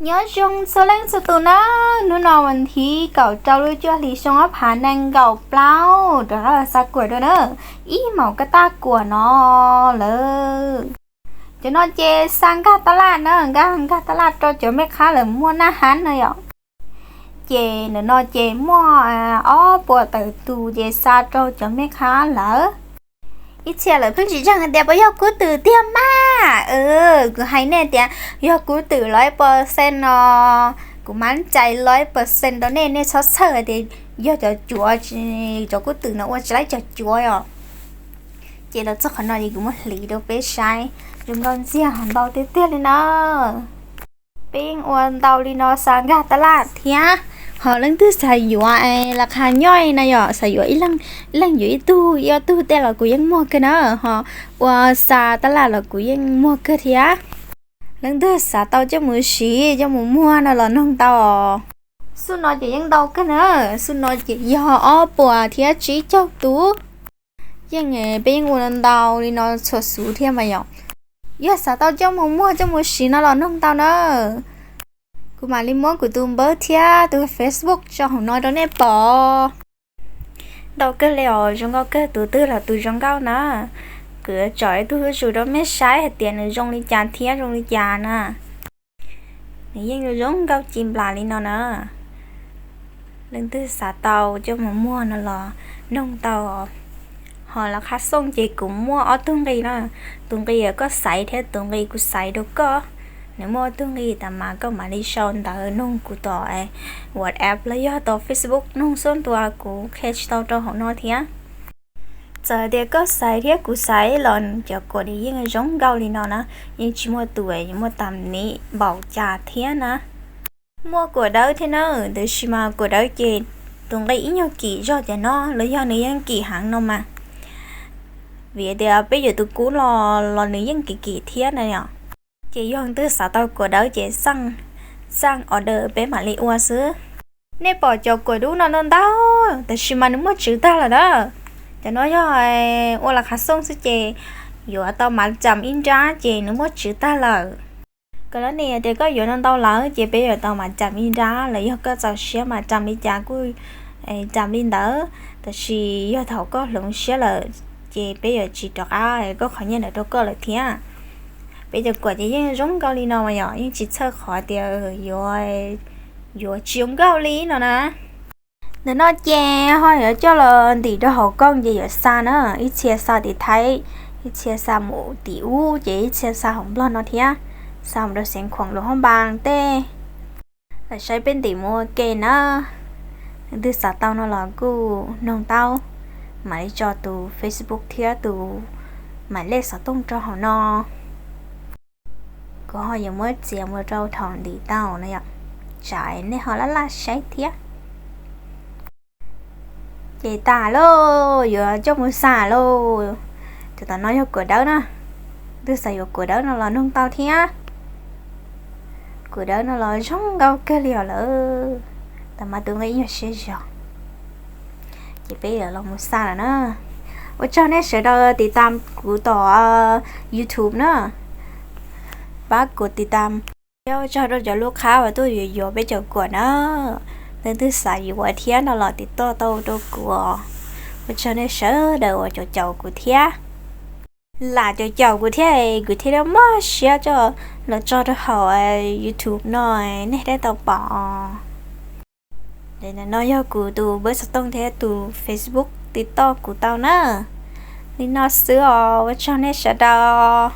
Nyob zoo txhua leej txhua tus na, hnub no vas thib kaum rau lub cuaj hli xyoo ob phav nees nkaum plaub rov qab los xa kuam dua na, ib moos kaj tag kuam no lawm. Cov no ces xa nkag taj laj na, nkag nkag taj laj rau cov mej qhab lawv muaj naj hab no yom. Ces ntawm no ces muaj ob puas tawm tus ces xa rau cov mej qhab lawm. Ib txhia lawv pheej tsis ntseeg hais tias puas yog kub twm tiag mas. Kuv hais nej tias yog kub twm lawm percent no, kuv mab cais lawm percent rau nej, nej txhob txhawj hais tias yog cov cuav, cov kub twm no ua tsis laib cov cuav os. Ces los txog qhov no ces kuv muab hliv rau peb saib, zoo nkauj ntxiag ho ntau tiag tiag li na. Peb yeej ua ntau li no xa nkag taj laj thiab. Ho leej twg xav yuav las qhas nyob na yom, xav yuav ib leeg, ib leeg yuav ib tug ib ob tug tej los kuv yeej muag kawg na. Ho ua xa taj laj los kuv yeej muag kawg thiab. Leej twg xav tau coj mus siv coj mus muag no los noog tau. Xub no ces yeej ntau kawg na, xub no ces yog ob puas thiab tsib caug tus. Yeej peb yeej ua ntau li no txhua xub thiab mas yom. Yog xav tau coj mus muag coj mus siv no los noog tau na. Kuv mam li muab kuv tus npawb thiab tus Facebook tso hauv no rau nej pom. Ntau kawg li os, zoo nkauj kawg, tus twg los tus zoo nkauj na. Kuv yuav tsom ib tug zuj zus rau mej saib hais tias nws zoo li cas thiab zoo li cas na. Nws yeej zoo nkauj ci nplas li no na. Leej twg xav tau coj mus muag no los noog tau. Ho lawv qhab xooj ces kuv muaj ob tug nqi na. Tus nqi koj xaiv thiab tus nqi kuv xaiv rau koj. Nws muaj ob tug nqi tas mas koj mam li sau ntawv noog kuv tom WhatsApp los yog tom Facebook noog xub ntua kuv qhia tsis tau rau hauv no thiab. Txawm tias koj xaiv thiab kuv xaiv los cov kuam nws yeej zoo nkauj li no na, yeej tsis muaj tus muaj tam nim npaum cas thiab na. Muaj kuam dawb thiab na, tab sis mas kuam dawb ces tus nqi ib nyuag kim zog cov no los yog nws yeej kim heev no mas. Vim tias peb yuav tus kub los los nws yeej kim kim thiab na yom. Ces yog twg xav tau kuam dawb ces xaj order peb mam li ua xwb. Nej pom cov kuam dub no ntau ntau, tab sis mas nws muaj tswv tag lawm na. Cov no yog ua las qhab xooj xwb ces yuav tau mav cam ib nrab ces nws muaj tswv tag lawm. Koj lab ne tias koj yuav no ntau lawm ces peb yuav tau mav cam ib nrab, los yog koj txaus siab mas cam li cas kuj cam li ntawd, tab sis yog thaum koj hloov siab lawm ces peb yuav tsis rov qab koj qhov nyiaj ntawd rau koj lawm thiab. Peb cov kuam ces yeej zoo nkauj li no mas yom, yeej tsis txhawj qhov tias yuav tsis zoo nkauj li no na. Ntawm no ces ho yuav coj los ntim rau hauv kooj ces yuav xa na, ib txhia xa tim Thaib, ib txhia xa mus tim ub ces ib txhia xa hauv Nplog no thiab, xa mus rau Xeev Khuam Luas Hoob Npas tej. Lam saib peb ntim mus ua ke na. Leej twg xav tau no los kuj noog tau, mam li tso tus Facebook thiab tus maim lej xov tooj rau hauv no. Kuv ho yuav muab txiav mus rau thaum ntim tau na yom, tsam nej ho laj laj saib thiab. Ces tas lauj, yuav coj mus xa lauj. Tus tom no yog kuam dawb na, twg xav yuav kuam dawb no los noog tau thiab. Kuam dawb no los zoo nkauj kawg li os lawm, tas mas tus nqi nyuag siab zog. Ces peb yuav los mus xa lawm na. Ua tsaug nej sawv daws tiv tam kuv tom YouTube na, pab kuv tiv tam. Thiab ua tsaug rau cov lub qhab uas tuaj yuav yuav peb cov kuam na. Leej twg xav yuav thiab no los tiv toj tau rau kuv os. Ua tsaug nej sawv daws uas caum caum kuv thiab. Lam caum caum kuv thiab, kuv thiaj li muaj siab coj los tso rau hauv YouTube no nej thiaj tau pom. No yog kuv tus npawb xov tooj thiab tus Facebook tiv toj kuv tau na. Li no xwb os, ua tsaug nej sawv daws.